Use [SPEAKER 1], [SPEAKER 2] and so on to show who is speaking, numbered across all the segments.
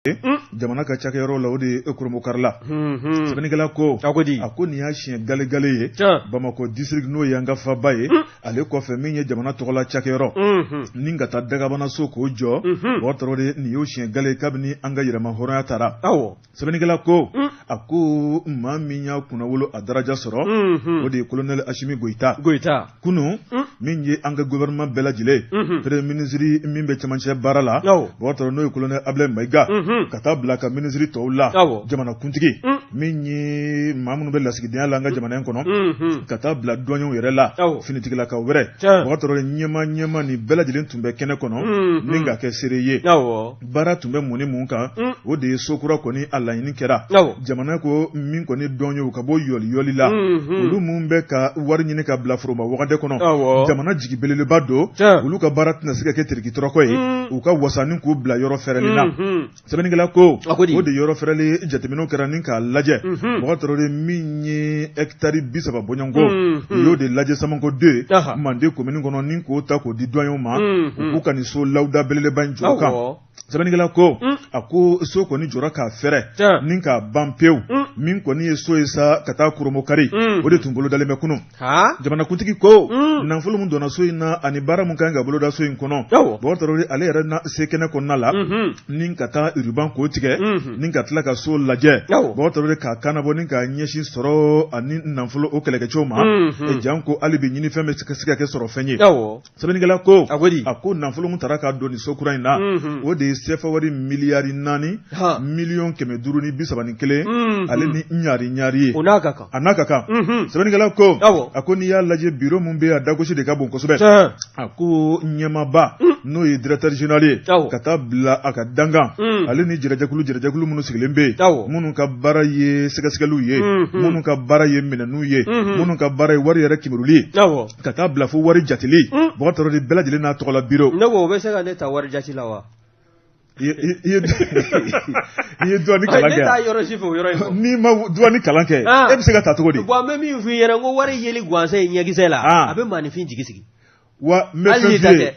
[SPEAKER 1] Jamana ka cakɛyɔrɔ la, o de ye Kurunbonkarila. Sɛbɛnnikɛla ko a ko nin y'a siɲɛ galegale ye Bamakɔ district, n'o ye an ka faba ye, ale kɔfɛ min ye jamana tɔgɔla cakɛyɔrɔ ni ka taa dagabanaso k'o jɔ. Bubakari Tarawele, nin y'o siɲɛ gale kabini an ka yɛrɛma hɔrɔnya tara. Sɛbɛnnikɛla ko a ko maa min y'a kunnawolo, a daraja sɔrɔ, o de ye colonel Asimi Goyita.
[SPEAKER 2] Goyita.
[SPEAKER 1] Kunun, min ye an ka gouvernement bɛɛ lajɛlen, premier ministre min bɛ cɛmancɛ baara la, Bubakari Tarawele, n'o ye colonel Ablaye Mayiga, ka taa bila ka minisiri tɔw la, jamanakuntigi, min ye maa minnu bɛ lasigidenya la an ka jamana in kɔnɔ, ka taa bila douaniers yɛrɛ la, finitigilakaw wɛrɛ, Bubakari Tarawele, ɲɛma ɲɛma nin bɛɛ lajɛlen tun bɛ kɛnɛ kɔnɔ ni ka kɛ seere ye. Baara tun bɛ mun ni mun kan? O de ye so kura kɔni a laɲini kɛra. Jamana ko min kɔni douaniers ka bɔ yɔliyɔli la, olu minnu bɛ ka wari ɲini ka bila foroba wagande kɔnɔ, jamana jigi belebeleba don, olu ka baara tɛna se ka kɛ tiriki tɔrɔkɔ ye, u ka wasa ni k'u bila yɔrɔ fɛrɛlen na. Sɛbɛnnikɛla ko o de yɔrɔ fɛrɛlen jateminɛw kɛra ni k'a lajɛ. Bubakari Tarawele, min ye hɛkitari 30 bɔɲɔgɔnko, u y'o de lajɛ Samanko 2, Mande komini kɔnɔ, ni k'o ta k'o di douaniers ma, u k'u ka nin so lawuda belebeleba in jɔ kan. Sɛbɛnnikɛla ko a ko so kɔni jɔra k'a fɛrɛ ni k'a ban pewu. Min kɔni ye so ye sa ka taa Kurunbonkari, o de tun bolodalen bɛ kunun. Jamanakuntigi ko nafolo min donna so in na ani baara min kan ka boloda so in kɔnɔ, Bubakari Tarawele, ale yɛrɛ na se kɛnɛ kɔnɔna la ni ka taa ruban k'o tigɛ ni ka tila ka so lajɛ. Bubakari Tarawele, k'a kannabɔ ni k'a ɲɛsin sɔrɔ ani nafolo o kɛlɛkɛcɛw ma, janko hali bi ɲinifɛn bɛ se ka kɛ sɔrɔ fɛn ye. Sɛbɛnnikɛla ko a ko nafolo min taara ka don nin so kura in na, o de ye sefa wari miliyari 4 531 miliyɔn ale ni ɲari ɲari ye.
[SPEAKER 2] O n'a ka kan.
[SPEAKER 1] A n'a ka kan. Sɛbɛnnikɛla ko a ko n'i y'a lajɛ, biro min bɛ a dagosi de ka bon kosɛbɛ. A ko ɲɛmaaba, n'o ye directeur général ye, ka taa bila a ka dankan, ale ni jɛrɛjɛkulu minnu sigilen bɛ yen, minnu ka baara ye sɛgɛsɛgɛliw ye, minnu ka baara ye minɛnw ye, minnu ka baara ye wari yɛrɛ kimiruli ye, ka taa bila fo wari jateli, Bubakari Tarawele, bɛɛ lajɛlen n'a tɔgɔla biro.
[SPEAKER 2] Ne ko o bɛ se ka ne ta wari jate la wa?
[SPEAKER 1] I ye douane kalan kɛ?
[SPEAKER 2] Ne t'a yɔrɔ si fɛ o yɔrɔ in.
[SPEAKER 1] N'i ma douane kalan kɛ, e bɛ se ka ta cogo di?
[SPEAKER 2] Bon, n bɛ min f'i ɲɛna, n ko wari yeli gansan ye ɲɛkisɛ la, a bɛ maaninfin jigi sigi.
[SPEAKER 1] Wa n bɛ fɛn f'i ye,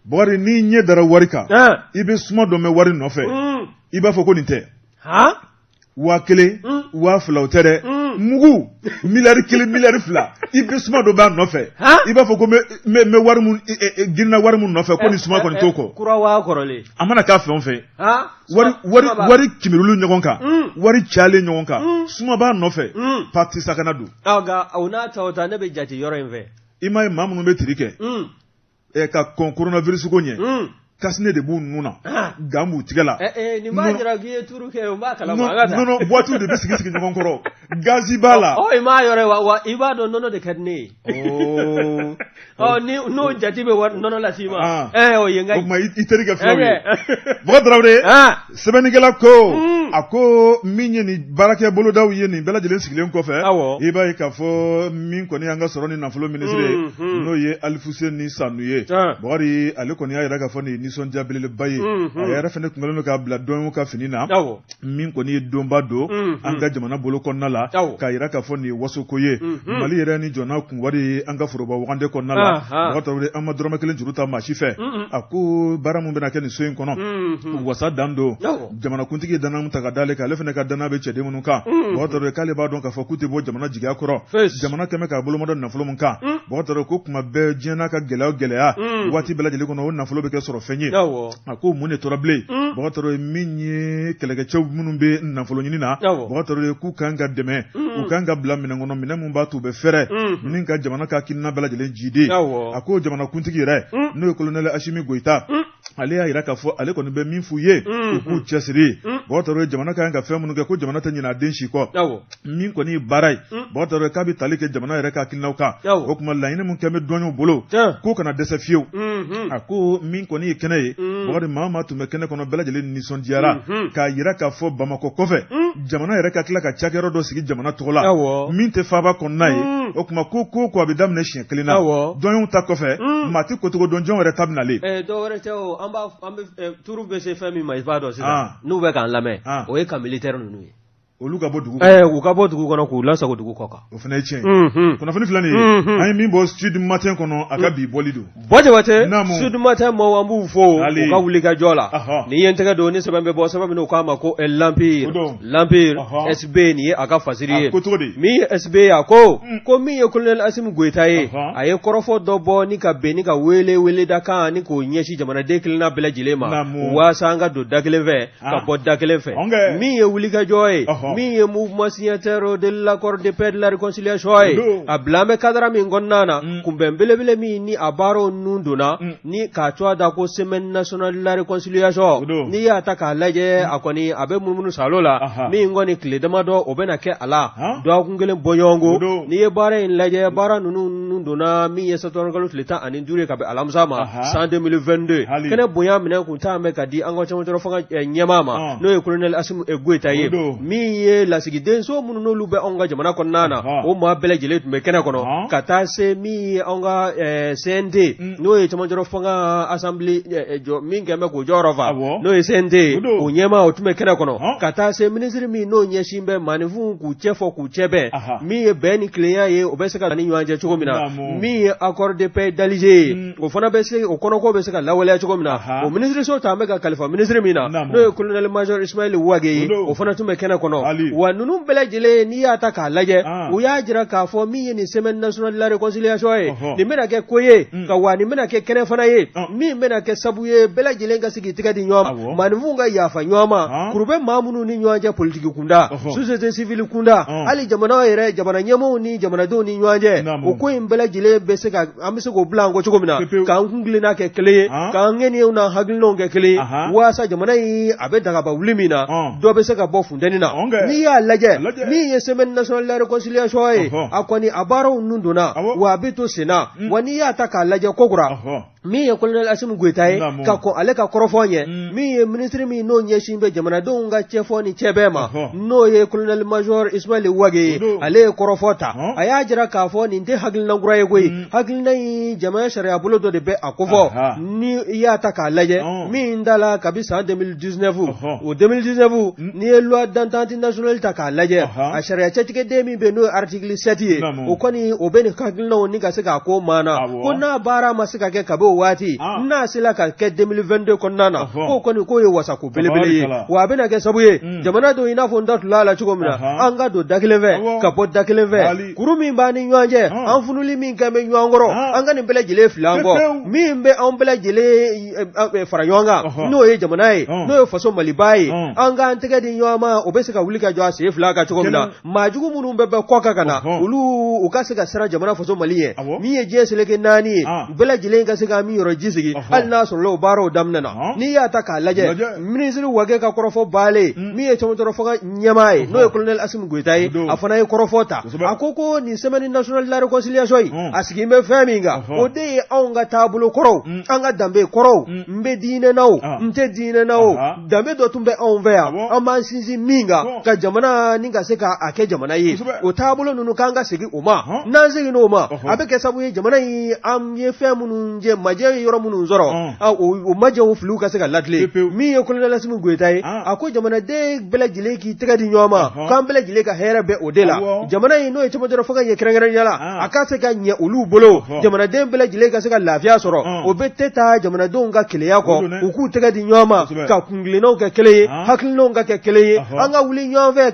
[SPEAKER 1] Bubakari, n'i ɲɛ dara wari kan, i bɛ suma dɔ mɛn wari nɔfɛ, i b'a fɔ ko nin tɛ. 1000, 2000, o tɛ dɛ, mugu miliyari 1, miliyari 2, i bɛ suma dɔ b'a nɔfɛ, i b'a fɔ ko n bɛ wari mun girinna wari mun nɔfɛ, ko nin suma kɔni t'o kɔ.
[SPEAKER 2] Kura waa kɔrɔlen.
[SPEAKER 1] A mana k'a fɛn o fɛn, wari wari wari kimiruli ɲɔgɔn kan, wari cayalen ɲɔgɔn kan, suma b'a nɔfɛ, pati sakana don.
[SPEAKER 2] Nka o n'a ta o ta, ne bɛ jate yɔrɔ in fɛ.
[SPEAKER 1] I m'a ye maa minnu bɛ tiri kɛ ka kɔn coronavirus ko ɲɛ, cache-nez de b'u nun na, gant b'u tigɛ la.
[SPEAKER 2] Nin b'a jira k'i ye turu kɛ, o b'a kalama.
[SPEAKER 1] Nɔnɔ boîte de bɛ sigi sigi ɲɔgɔn kɔrɔ, gazi b'a la.
[SPEAKER 2] Ɔ, i m'a yɔrɔ ye wa? I b'a dɔn nɔnɔ de ka di ne ye. Ɔ, ni n'o jate bɛ wari nɔnɔ las'i ma, o ye n ka.
[SPEAKER 1] O tuma i terikɛ filɛ o ye. Bubakari Tarawele, sɛbɛnnikɛla ko a ko min ye nin baarakɛ bolodaw ye, nin bɛɛ lajɛlen sigilen kɔfɛ, i b'a ye k'a fɔ min kɔni y'an ka sɔrɔ ni nafolo minisiri ye, n'o ye Alifuseni Sanu ye, Bubakari, ale kɔni y'a jira k'a fɔ nin ye nisɔndiya belebeleba ye. A yɛrɛ fana tun kɛlen don k'a bila douaniers ka fini na. Min kɔni ye donba don an ka jamana bolo kɔnɔna la, k'a jira k'a fɔ nin ye wasoko ye. Mali yɛrɛ ni jɔnna kun wari ye an ka foroba wagande kɔnɔna la. Bubakari Tarawele, an ma dɔrɔmɛ kelen juru ta maa si fɛ. A ko baara min bɛna kɛ nin so in kɔnɔ, wasa dan don. Jamanakuntigi ye danaya ta ka d'ale kan, ale fana ka danaya bɛ cɛden minnu kan, Bubakari Tarawele, k'ale b'a dɔn k'a fɔ k'u tɛ bɔ jamana jigiya kɔrɔ. Jamana kɛmɛ k'a bolomada nafolo min kan, Bubakari Tarawele, ko kuma bɛɛ, diɲɛ n'a ka gɛlɛya o gɛlɛya, waati bɛɛ lajɛlen kɔnɔ, o nafolo bɛ kɛ sɔrɔ fɛn ye. A ko mun de tora bilen? Bubakari Tarawele, min ye kɛlɛkɛcɛw minnu bɛ nafolo ɲini na, Bubakari Tarawele, k'u kan ka dɛmɛ, u kan ka bila minɛn kɔnɔ, minɛn min b'a to u bɛ fɛrɛ ni ka jamana ka hakilina bɛɛ lajɛlen jidi. A ko jamanakuntigi yɛrɛ, n'o ye colonel Asimi Goyita, ale y'a jira k'a fɔ ale kɔni bɛ min f'u ye, u k'u cɛsiri. Bubakari Tarawele, jamana ka kan ka fɛn minnu kɛ, ko jamana tɛ ɲinɛ a den si kɔ. Min kɔni ye baara ye, Bubakari Tarawele, k'a bɛ tali kɛ jamana yɛrɛ ka hakilinaw kan. O tuma laɲini min kɛn bɛ douaniers bolo, k'o kana dɛsɛ fiyewu. A ko min kɔni ye kɛnɛ ye, Bubakari, maa o maa tun bɛ kɛnɛ kɔnɔ, bɛɛ lajɛlen nisɔndiyara k'a jira k'a fɔ Bamakɔ kɔfɛ, jamana yɛrɛ ka tila ka cakɛyɔrɔ dɔ sigi jamana tɔgɔ la min tɛ faaba kɔnɔna ye. O tuma ko ko ko a bɛ daminɛ siɲɛ kelen na, douaniers ta kɔfɛ, maa tɛ kotogo dɔn, jɔn wɛrɛ ta bɛ nalen.
[SPEAKER 2] Dɔw wɛrɛ tɛ o, an b'a an bɛ turu bɛ se fɛn min ma, i b'a dɔn sisan, n'u bɛ k'an lamɛn, o ye camp militaire ninnu ye.
[SPEAKER 1] Olu ka bɔ dugu kɔnɔ.
[SPEAKER 2] U ka bɔ dugu kɔnɔ k'u lasago dugu kɔ kan.
[SPEAKER 1] O fana ye tiɲɛ ye. Kunnafoni filɛ nin ye, an ye min bɔ Sud Matin kɔnɔ, a ka bi bɔli don.
[SPEAKER 2] Buwa Jabate, Sud Matin maaw, an b'u fo u ka wulikajɔ la. Ni ye n tɛgɛ don ni sɛbɛn bɛ bɔ, sɛbɛn min n'u k'a ma ko L'Empire, L'Empire SB, nin ye a ka fasiri ye.
[SPEAKER 1] Ko cogo di?
[SPEAKER 2] Min ye SB ye, a ko ko min ye colonel Asimi Goyita ye, a ye kɔrɔfɔ dɔ bɔ ni ka bɛn ni ka wele weledakan ni k'o ɲɛsin jamanaden kelenna bɛɛ lajɛlen ma, waasa an ka don da kelen fɛ, ka bɔ da kelen fɛ. Min ye wulikajɔ ye, min ye mouvement signataire de l'accord de paix de la réconciliation ye, a bila an bɛ cadre min kɔnɔna na, kunbɛn belebele min ni a baaraw nun donna ni k'a tɔgɔ da ko semaine nationale de la réconciliation, n'i y'a ta k'a lajɛ, a kɔni a bɛ munumunu salo la min kɔni tile damadɔ o bɛna kɛ a la, dɔgɔkun kelen bɔɲɔgɔnko. N'i ye baara in lajɛ, baara ninnu nun donna min ye septembre kalo tile 15 ye ka bɛn alamisa ma san 2022, kɛnɛ bonya minɛ kun taa bɛ ka di an ka cɛmancɛ fanga ɲɛmaa ma, n'o ye colonel Asimi Goyita ye. Min ye lasigidenso minnu n'olu bɛ anw ka jamana kɔnɔna na, o maa bɛɛ lajɛlen tun bɛ kɛnɛ kɔnɔ, ka taa se min ye anw ka CNT, n'o ye cɛmancɛ fanga assemblée jɔ min kɛlen bɛ k'o jɔyɔrɔ fa, n'o ye CNT ye, o ɲɛmaa o tun bɛ kɛnɛ kɔnɔ, ka taa se minisiri min n'o ɲɛsin bɛ maaninfinw k'u cɛ fɔ k'u cɛ bɛn, min ye bɛn ni tilenya ye, o bɛ se ka ni ɲɔgɔn cɛ cogo min na, min ye accord de paix d'Alger ye, o fana bɛ se o kɔnɔko bɛ se ka lawaleya cogo min na, o minisiriso ta an bɛ ka kalifa minisiri min na, n'o ye colonel major Ismaël Wagué ye, o fana tun bɛ kɛnɛ kɔnɔ. Wa ninnu bɛɛ lajɛlen, n'i y'a ta k'a lajɛ, u y'a jira k'a fɔ min ye nin semaine nationale de la réconciliation ye, nin bɛna kɛ ko ye ka wa nin bɛna kɛ kɛnɛ fana ye min bɛna kɛ sabu ye bɛɛ lajɛlen ka sigi tɛgɛ di ɲɔgɔn ma, maaninfinw ka yafa ɲɔgɔn ma, kuru bɛ maa minnu ni ɲɔgɔn cɛ politiki kunda, société civile kunda, hali jamana yɛrɛ jamana ɲɛmaaw ni jamanadenw ni ɲɔgɔn cɛ, o ko in bɛɛ lajɛlen bɛ se ka an bɛ se k'o bila an kɔ cogo min na, k'an kuntilenna kɛ kelen ye, k'an ŋaniyaw n'an hakilinaw kɛ kelen ye, waasa jamana in a bɛ dagaba wuli min na, dɔ bɛ se ka bɔ funteni na. N'i y'a lajɛ, min ye semaine nationale de la réconciliation ye, a kɔni a baaraw nun donna wa a bɛ to senna. Wa n'i y'a ta k'a lajɛ kokura, min ye colonel Asimi Goyita ye, ka kɔn ale ka kɔrɔfɔ ɲɛ, min ye minisiri min n'o ɲɛsin bɛ jamanadenw ka cɛfɔ ni cɛbɛn ma, n'o ye colonel major Ismaël Wagué ye, ale ye kɔrɔfɔ ta. A y'a jira k'a fɔ nin tɛ hakilina kura ye koyi, hakilina in jamana sariya bolo dɔ de bɛ a kofɔ. Ni i y'a ta k'a lajɛ, min da la kabi san 2019, o 2019, n'i ye loi d'entente nationale ta k'a lajɛ, a sariya cɛtigɛden min bɛ n'o ye article 7 ye, o kɔni o bɛ nin hakilinaw ni ka se k'a ko maana ko n'a baara ma se ka kɛ kabi o waati, n'a sera ka kɛ 2022 kɔnɔna na, k'o kɔni k'o ye wasako belebele ye. Wa a bɛna kɛ sabu ye jamana don, i n'a fɔ n da tula la cogo min na, an ka don da kelen fɛ ka bɔ da kelen fɛ, kuru min b'an ni ɲɔgɔn cɛ, an funuli min kɛ bɛ ɲɔgɔn kɔrɔ, an ka nin bɛɛ lajɛlen fili an kɔ. Min bɛ anw bɛɛ lajɛlen fara ɲɔgɔn kan, n'o ye jamana ye, n'o ye faso Maliba ye, an k'an tɛgɛ di ɲɔgɔn ma, o bɛ se ka wuli ka jɔ a sen fila kan cogo min na. Maa jugu minnu bɛ bɔ kɔ kan ka na, olu u ka se ka siran jamana faso Mali ɲɛ, min ye diɲɛ seleke naani ye, bɛɛ lajɛlen ka se ka min yɔrɔ ji sigi, hali n'a sɔrɔla o baaraw daminɛna. N'i y'a ta k'a lajɛ, minisiri Wagué ka kɔrɔfɔ bannen, min ye cɛmancɛ fanga ɲɛmaa ye, n'o ye colonel Asimi Goyita ye, a fana ye kɔrɔfɔ ta. A ko ko nin semaine nationale de la réconciliation in, a sigilen bɛ fɛn min kan, o de ye anw ka taabolo kɔrɔw, an ka danbe kɔrɔw, n bɛ diinɛ na o, n tɛ diinɛ na o, danbe dɔ tun bɛ anw fɛ yan, an b'an sinsin min kan ka jamana ni ka se k'a kɛ jamana ye, o taabolo ninnu k'an ka segin o ma. N'an seginna o ma, a bɛ kɛ sababu ye jamana in, an ye fɛn minnu jɛ, majɛ ye yɔrɔ minnu sɔrɔ, o majɛw filiw ka se ka latilen. Min ye colonel Asimi Goyita ye, a ko jamanaden bɛɛ lajɛlen k'i tɛgɛ di ɲɔgɔn ma, k'an bɛɛ lajɛlen ka hɛrɛ bɛ o de la. Jamana in, n'o ye cɛmancɛ fanga ye kɛrɛnkɛrɛnnenya la, a ka se ka ɲɛ olu bolo, jamanaden bɛɛ lajɛlen ka se ka lafiya sɔrɔ, o bɛɛ tɛ taa jamanadenw ka kelenya kɔ, u k'u tɛgɛ di ɲɔgɔn ma, ka kuntilennaw kɛ kelen ye, hakilinaw ka kɛ kelen ye, an ka wuli ɲɔgɔn fɛ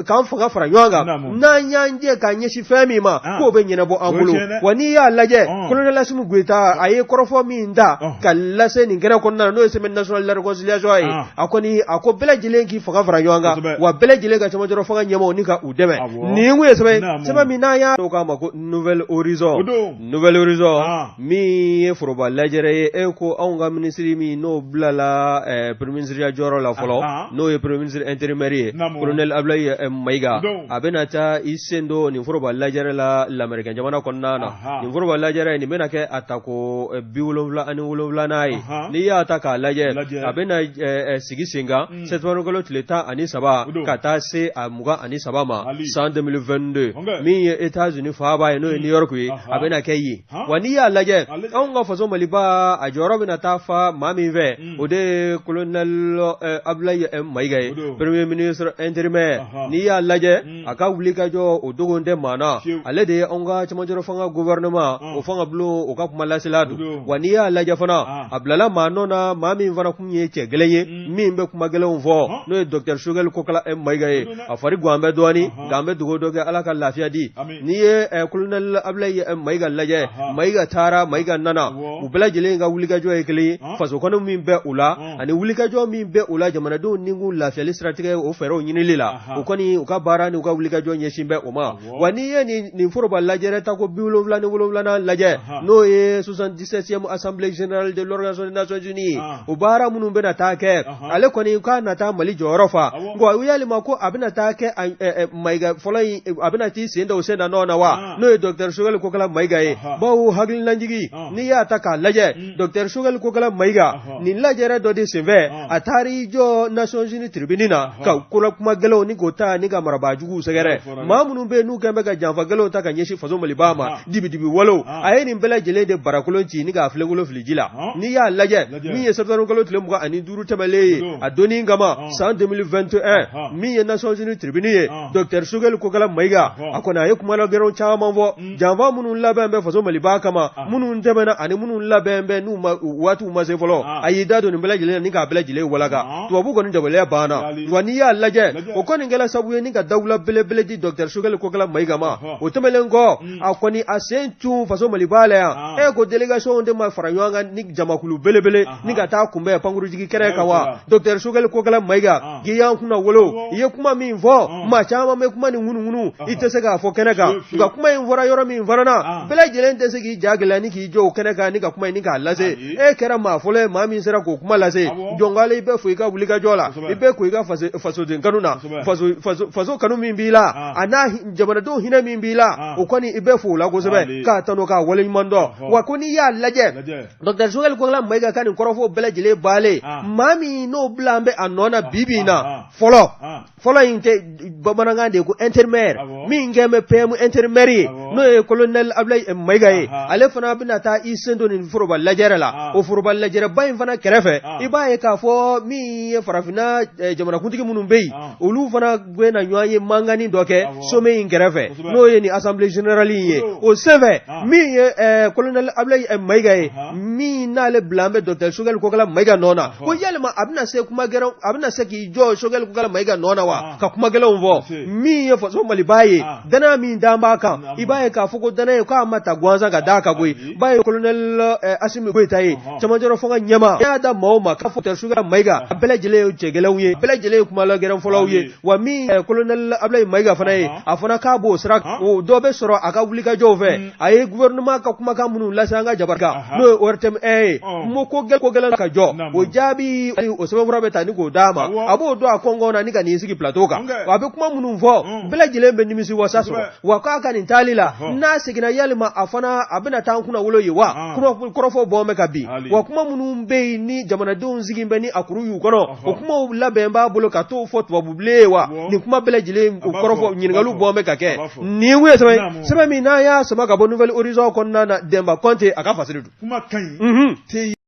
[SPEAKER 2] k'an fanga fara ɲɔgɔn kan. N'an y'an jɛ k'an ɲɛsin fɛn min ma, k'o bɛ ɲɛnabɔ an bolo. Wa n'i y'a lajɛ, colonel Asimi Goyita a ye kɔrɔfɔ min ta ka lase nin kɛnɛ kɔnɔna na, n'o ye semaine nationale de la réconciliation ye, a kɔni a ko bɛɛ lajɛlen k'i fanga fara ɲɔgɔn kan, wa bɛɛ lajɛlen ka cɛmancɛ fanga ɲɛmaaw ni ka u dɛmɛ. Nin kun ye sɛbɛn sɛbɛn min n'an y'a k'a ma ko Nouvel Horizon. Nouvel Horizon min ye foroba lajɛrɛ ye, e ko anw ka minisiri min n'o bilala premier ministre jɔyɔrɔ la fɔlɔ, n'o ye premier ministre intérimaire ye, colonel Abdoulaye Maïga, a bɛna taa i sen don nin foroba lajɛrɛ la Lamerikɛn jamana kɔnɔna na. Nin foroba lajɛrɛ nin bɛna kɛ a tako 77nan ye. N'i y'a ta k'a lajɛ, a bɛna sigi sen kan septembre kalo tile 13 ka taa se a 23 ma san 2022, min ye Etats-Unis faaba ye, n'o ye New York ye, a bɛna kɛ yen. Wa n'i y'a lajɛ, anw ka faso Maliba, a jɔyɔrɔ bɛna taa fa maa min fɛ, o de ye colonel Abdoulaye Mayiga ye, premier ministre intérimaire. N'i y'a lajɛ, a ka wulikajɔ o dogon tɛ maa na. Ale de ye anw ka cɛmancɛrɔ fanga gouvernement, o fanga bulon, o ka kuma lasela don. Wa n'i y'a lajɛ fana, a bilala maa nɔ na, maa min fana kun ye cɛ gɛlɛn ye, min bɛ kuma gɛlɛnw fɔ, n'o ye docteur Choguel Kokala Mayiga ye. A fari gan bɛ dɔɔnin, nka an bɛ dugawu dɔ kɛ, Ala ka lafiya di. N'i ye colonel Abdoulaye Mayiga lajɛ, Mayiga taara, Mayiga nana, u bɛɛ lajɛlen ka wulikajɔ ye kelen ye, faso kanu min bɛ u la ani wulikajɔ min bɛ u la jamanadenw nikun lafiyali siratigɛ, o fɛɛrɛw ɲinili la, u kɔni u ka baara ni u ka wulikajɔ ɲɛsin bɛ o ma. Wa n'i ye nin foroba lajɛrɛ tako 77nan lajɛ, n'o ye 77e assemblée générale de l'Organisation des Nations Unies ye, o baara minnu bɛna taa kɛ, ale kɔni k'a na taa Mali jɔyɔrɔ fa. Nka yalima ko a bɛna taa kɛ Mayiga fɔlɔ in, a bɛna t'i sen da o sen da nɔ na wa, n'o ye docteur Choguel Kokala Mayiga ye? Bawo hakililajigi, n'i y'a ta k'a lajɛ, docteur Choguel Kokala Mayiga, nin lajɛrɛ dɔ de senfɛ, a taara i jɔ Nations Unies tribune na ka kola kuma gɛlɛnw ni k'o ta ni ka marabaajuguw sɛgɛrɛ, maa minnu bɛ yen n'u kɛn bɛ ka janfa gɛlɛnw ta ka ɲɛsin faso Maliba ma, dibidibi walew. A ye nin bɛɛ lajɛlen de barakolon ci ni k'a filenkolon fili ji la. N'i y'a lajɛ, min ye septembre kalo tile 25 tɛmɛlen ye, a donni kama san 2021, min ye Nations Unies tribune ye, docteur Choguel Kokala Mayiga, a kɔni a ye kuma gɛlɛnw caman fɔ, janfa minnu labɛn bɛ faso Maliba kama, minnu tɛmɛna ani minnu labɛn bɛ n'u ma waatiw ma se fɔlɔ. A y'i da don nin bɛɛ lajɛlen na ni k'a bɛɛ lajɛlen walaka. Tubabu kɔni dabaliya banna. Wa n'i y'a lajɛ, o kɔni kɛla sababu ye ni ka dawula belebele di docteur Choguel Kokala Mayiga ma. O tɛmɛnen kɔ, a kɔni a sen tun faso Maliba la yan. E ko délégation de ma fara ɲɔgɔn kan ni jamakulu belebele ni ka taa kunbɛn pankurujigi kɛnɛ kan wa? Docteur Choguel Kokala Mayiga, k'i y'an kunna wolo, i ye kuma min fɔ, maa caman bɛ kuma nin ŋunuŋunu, i tɛ se k'a fɔ kɛnɛ kan. Nka kuma in fɔra yɔrɔ min fana na, bɛɛ lajɛlen tɛ se k'i ja gɛlɛya ni k'i jɔ o kɛnɛ kan ni ka kuma in ni k'a lase. E kɛra maa fɔlɔ ye, maa min sera k'o kuma lase. Jɔnkale, i bɛ fo i ka wulikajɔ la, i bɛ ko i ka fasoden kanu na, faso kanu min b'i la, a n'a jamanadenw hinɛ min b'i la, o kɔni i bɛ fo o la kosɛbɛ, k'a tanu, k'a waleɲuman dɔn. Wa ko n'i y'a lajɛ, docteur Choguel Kokala Mayiga ka nin kɔrɔfɔ bɛɛ lajɛlen baalen, maa min n'o bila an bɛ a nɔ na bi bi in na, fɔlɔ fɔlɔ in tɛ bamanankan de ye ko intérimaire, min kɛn bɛ PM intérimaire ye, n'o ye colonel Abdoulaye Mayiga ye, ale fana bɛna taa i sen don nin foroba lajɛrɛ la. O foroba lajɛrɛba in fana kɛrɛfɛ, i b'a ye k'a fɔ min ye farafinna jamanakuntigi minnu bɛ yen, olu fana bɛna ɲɔgɔn ye mankanni dɔ kɛ sommet in kɛrɛfɛ, n'o ye nin assemblée générale in ye. O senfɛ, min ye colonel Abdoulaye Mayiga ye, min n'ale bila an bɛ docteur Choguel Kokala Mayiga nɔ na, ko yalima a bɛna se kuma gɛlɛn, a bɛna se k'i jɔ Choguel Kokala Mayiga nɔ na wa, ka kuma gɛlɛnw fɔ min ye faso Maliba ye, danaya min d'an b'a kan? I b'a ye k'a fɔ ko danaya k'a ma ta gansan ka d'a kan koyi. B'a ye colonel Assimi Goïta ye cɛmancɛrɔ fanga ɲɛmaa y'a da maaw ma k'a fɔ docteur Choguel Mayiga, a bɛɛ lajɛlen ye cɛ gɛlɛnw ye, bɛɛ lajɛlen ye kuma gɛlɛn fɔlaw ye. Wa min colonel Abdoulaye Mayiga fana ye, a fana k'a b'o sira, o dɔ bɛ sɔrɔ a ka wulikajɔw fɛ. A ye gouvernement ka kumakan minnu lase an ka jabaranin kan, n'o ye ORTM ye, mo ko gɛlɛn ka jɔ, o jaabi, o sɛbɛnfura bɛ ta ni k'o d'a ma, a b'o don a kɔngɔn na ni ka n'i sigi plateau kan. A bɛ kuma minnu fɔ, bɛɛ lajɛlen bɛ nimisi wasa sɔrɔ. Wa k'a ka nin taali la, n'a seginna, yalima a fana a bɛna taa an kunna wolo ye wa? Kuma kɔrɔfɔ bɔ bɛ ka bin. Wa kuma minnu bɛ yen ni jamanadenw sigi bɛ ni a kuru y'u kɔnɔ, o kumaw labɛn b'a bolo ka t'o fɔ tubabubilen ye wa? Nin kuma bɛɛ lajɛlen o kɔrɔfɔ, ɲininkaliw bɔ bɛ ka kɛ. Nin ye sɛbɛn sɛbɛn min n'an y'a sama ka bɔ Nouvel Horizon kɔnɔna na, Denba Kɔnte a ka fasiri don.
[SPEAKER 1] Kuma ka ɲi.